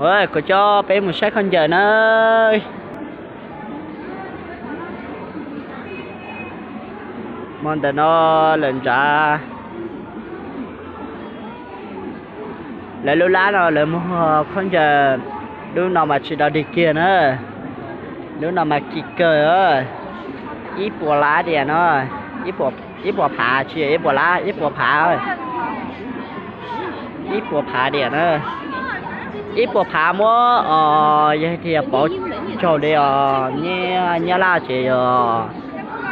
Kuv coj peb mus saib khaub ncaws na. Hmo ntawm no lawm nrad, lawv lub lab no lawv muag khaub ncaws, lub no mas tsis dog dig kiag na. Lub no mas kim kawg, ib puas lab diam no, ib puas phav, tsis yog ib puas lab, ib puas phav, ib puas phav diam na. Ib puas phav muab os, yog tias pauv tsaug li os, nyiaj Nyab Laj ces yog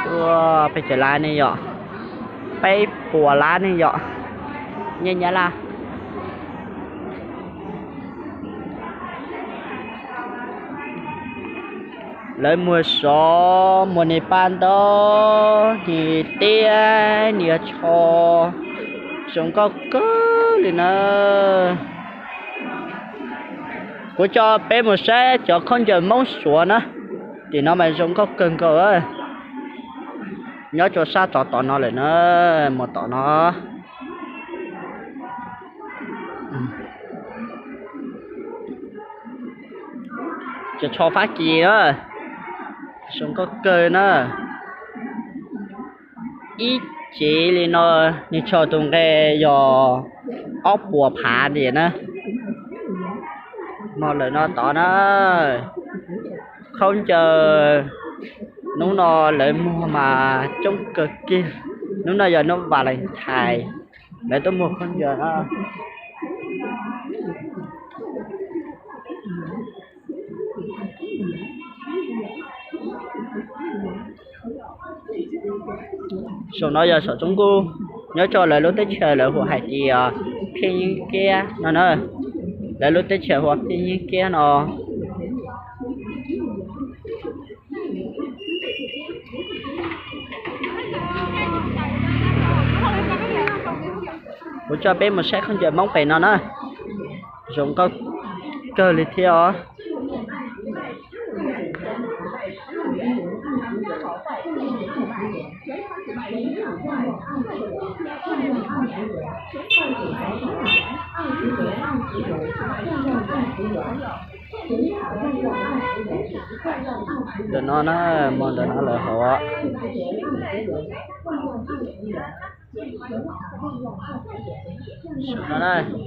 tuaj peb caug lab ne yom, peb puas lab ne yom, nyiaj Nyab Laj. Lawv muag sov, muag niag paj ntaub, niag tiab, niag tsho, zoo nkauj kawg li na. Kuv coj peb mus saib cov khaub ncaws Hmoob Suav na. Tim no mas zoo nkauj kawg nkaus. Nyob rau sab tod tod no lawm na, mus tom no. Cov tsho Fab Kis na, zoo nkauj kawg na. Ib cev li no, nws tsho tus nqe yog ob puas phav diam na. Hmo lawm no tod na, khaub ncaws hnub no lawv muag mas coob kawg kiag. Hnub no yog hnub Valentine, lawv tuaj muag khaub ncaws na. Saum no yog saum tsoob kuj, nyob rau lawv lub teb chaws lawv hu hais tias Phiaj Yeeb Kiab no na. Lawv lub teb chaws hu ua Phiaj Yeeb Kiab no. Kuv coj peb mus saib khaub ncaws Hmoob pem no na. Zoo nkauj kawg li thiab os. Ntawm no na, mus ntawm no lawm hauv.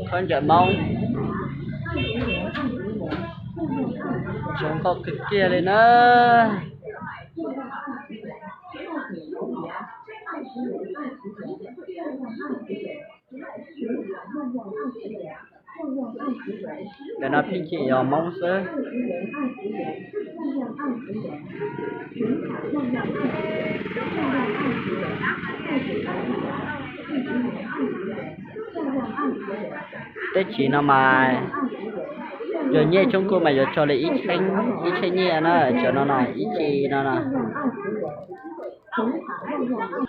Khaub ncaws Hmoob zoo nkauj kawg kiag li na. Ntawm no pheej yog Hmoob xwb. Teb chaws no mas yog nyiaj tsoob kuj mas yuav tso li ib txheeb, ib txheeb nyiaj na, cov no no ib ce no no.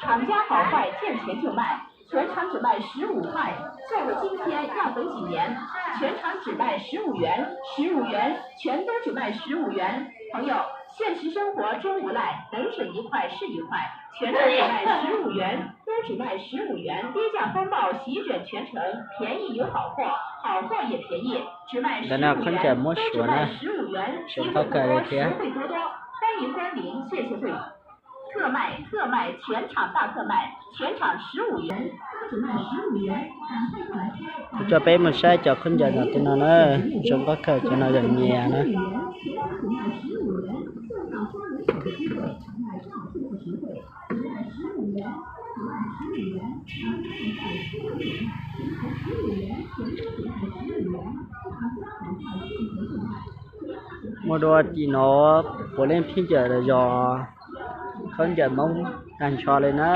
厂家好坏见钱就卖，全场只卖十五块，再有今天要等几年，全场只卖十五元，十五元，全都只卖十五元。朋友，现实生活中无赖，能省一块是一块，全场只卖十五元，都只卖十五元，跌价风暴席卷全城，便宜有好货，好货也便宜，只卖十五元，都只卖十五元，机会不多，实惠多多，欢迎光临，谢谢贵宾。 特卖，特卖，全场大特卖，全场十五元，只卖十五元，赶快过来。 Kuv coj peb mus saib cov khaub ncaws no tim no na, zoo nkauj kawg, cov no yog nyias na. Muaj dua tim no puav leej pheej cawm yog khaub ncaws Hmoob tag nrho li na.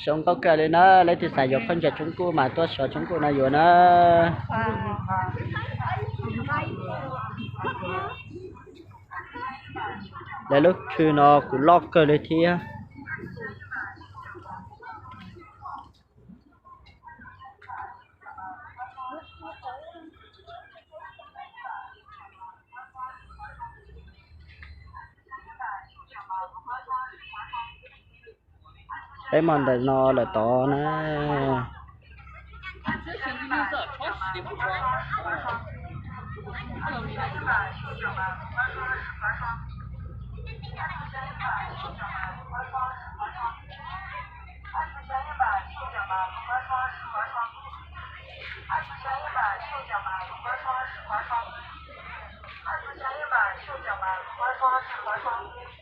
Zoo nkauj kawg li na, leej twg xav yuav khaub ncaws tsoob kuj mas tuaj sov tsoob kuj no yuav na. Lawv lub khw no kuj loj kawg li thiab. Peb mus ntawm no lawm tod na.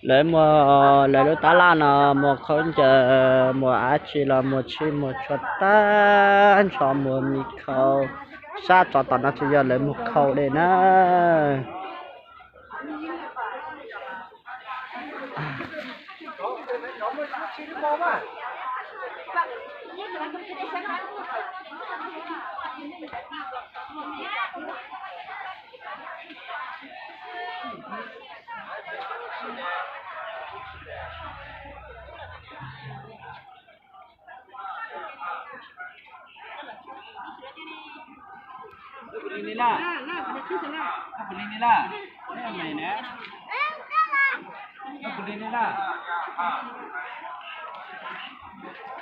Lawv muag, lawv lub tab laj no muag khaub ncaws, muag dab tsi los muag tshib muag tshuaj tag nrho, muag me khau. Sab rov tom no tsis yog lawv muag khau li na.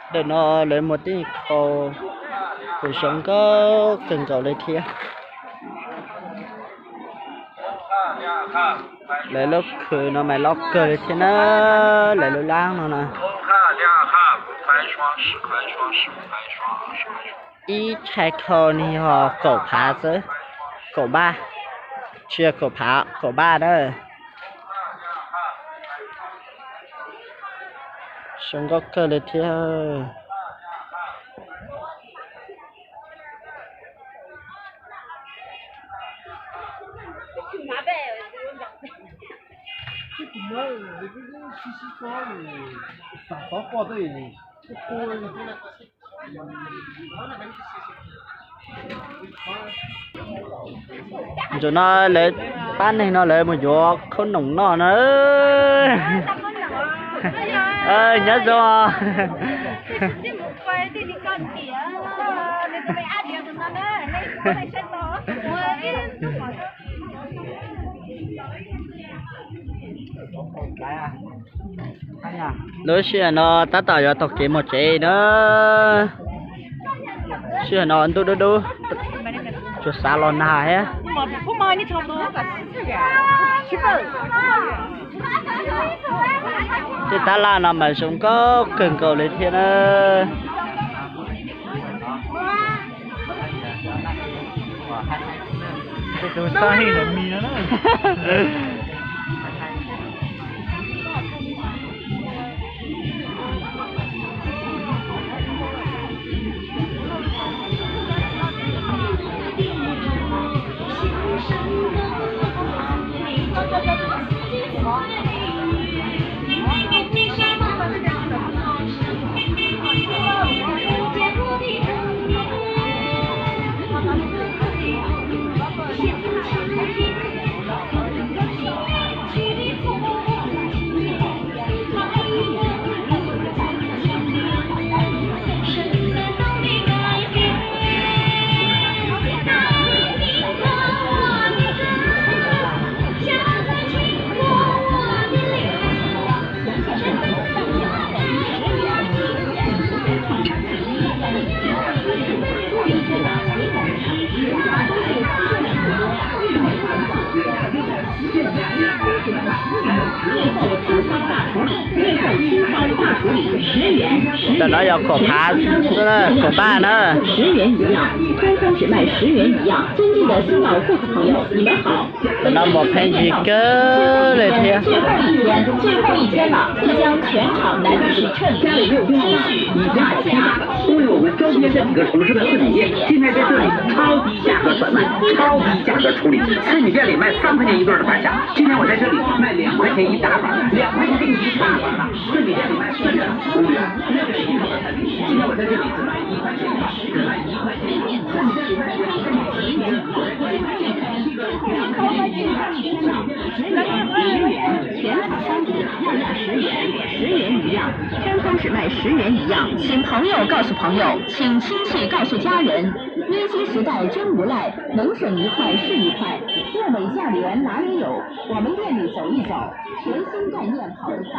Ntawm no lawv muag tib khau, kuj zoo nkauj kawg nkaus li thiab. Lawv lub khw no mas loj kawg li thiab na, lawv lub lab no na. Ib tshais khau nws yog kaum phav xwb, kaum phav, tsis yog kaum phav, kaum phav na. Zoo nkauj kawg li thiab. Ntawm no lawv pab neeg no lawv mus yuav khaub noom noj na. Nyob zoo. Lub sij hawm no tab tom yuav taug kev mus tsev na. Sij hawm no ntuj dub dub, tsuas xav los nag thiab. Tej tab laj no mas zoo nkauj kawg nkaus li thiab na. Ntawm no yog kaum phav xwb na, kaum phav na. 十元一样，官方只卖十元一样。尊敬的新老顾客朋友，你们好。 Ntawm no muag pheej yig kawg li thiab. 最后一天，最后一天了，即将全场男女趁机继续拿下。因为我们周边这几个城市的自己，今天在这里超低价格转卖，超低价格处理。四米店里卖三块钱一对儿的白墙，今天我在这里卖两块钱一大板儿，两块钱给你一大板儿了。四米店里卖三块钱一对儿，那个是一个，今天我在这里只卖一块钱一板儿。 全场商品一价十元，十元一样，山东只卖十元一样。请朋友告诉朋友，请亲戚告诉家人。一七时代真无赖，能省一块是一块。物美价廉哪里有？我们店里走一走，全新概念跑得快。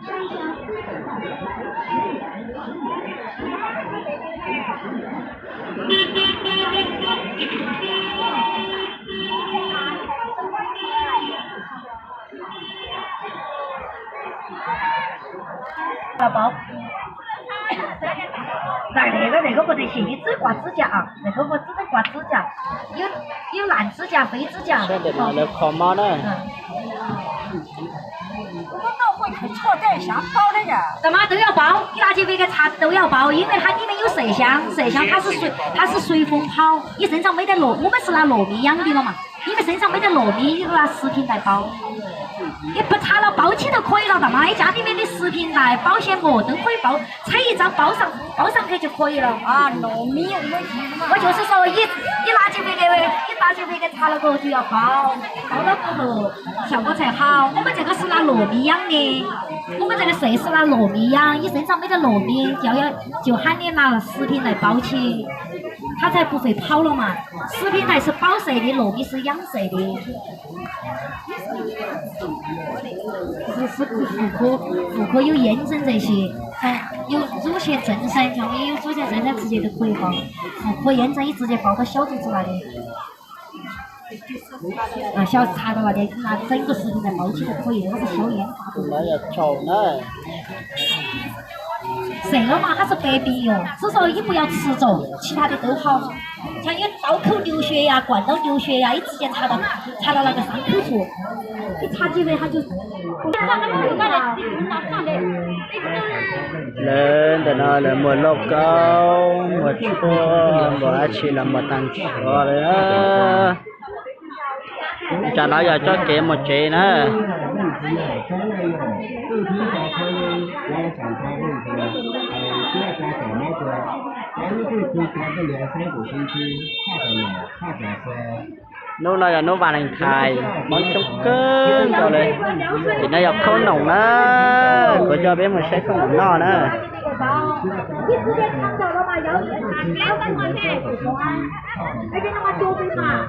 商家资本大买卖，十元，十元。Los pauv. Ntawm ne, ntawm koj puas tsis xyem, txwb kuav txwb cas, ntawm koj puas txwb kuav txwb cas, ib lam txwb cas, ib txwb cas. Sab ntawm no lawv kho mob na. Tam mas tau yog pauv, ib lam tsis ve ke txha tau yog pauv, ib me hab ib me yub xeem xyaav, xeem xyaav thab xwb sui foob phauj, ib xeem txheej meb tej lom, muab meb xwb la lom miv yaab li no mas, ib me xeem txheej meb tej lom miv la xwb phi ntais pauv. Ib pab txha los pauv tsis tau khuaj los tam mas, ib tsav ib me li xwb phi ntais pauv, xyov mus twb khuaj pauv, txhais ib txav pauv xwb, pauv xwb nqe tsis khuaj los. Ua cuv xwb xwb, ib lam tsis ve ke, ib lam tsis ve ke txha los koj tsis yog pauv, pauv los koj xyaum koj txhais hau, muab meb txhais koj xwb la lom miv yaab ne, muab meb txhais koj xwb la lom miv yaab, ib xeem txheej meb tej lom miv, cuv hab ne la xwb phi ntais pauv tsis, thab txhais pum fem phauj los mas, xwb phi ntais xwb pauv xwb li, lom miv xwb yaab xwb li. Fum khuaj yub yeej ntxeev ntxeev si, yub zub sia txeev ntxeev, yub zub sia txeev ntxeev txi ces tau khuaj pauv, fum khuaj yeej ntxeev ib txwm ces pauv tau xyaub txwm txwm li. Xyaub txha tau los ces txeeb tau xwb ces pauv tsis tau khuaj, yog xyaub yeej txha tau. Xeem los mas hab xwb peb pib yog xwb xwb, ib puas yog txhwm txaus tsis tau tau hau, txhais yub tau khwb nrug xyuas yam, kuam tau nrug xyuas yam, ib txwm ces txha tau, txha tau los kam xav khwb txhua, ib txha tsis ve hab yus. Lawv ntawm no lawv muag lauj kaub, muag tshuaj, muag dab tsi los muag tag nrho li. Tam no yog txoj kev mus tsev na. Hnub no yog hnub Valentine, Hmoob coob kawg nkaus li. Tim no yog khaub noom na, kuv coj peb mus saib khaub noom noj na. Khaub noom noj.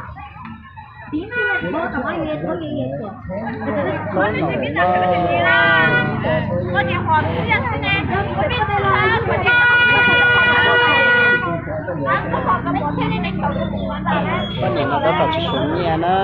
Poj niam no tab tom tsis suav nyiaj na.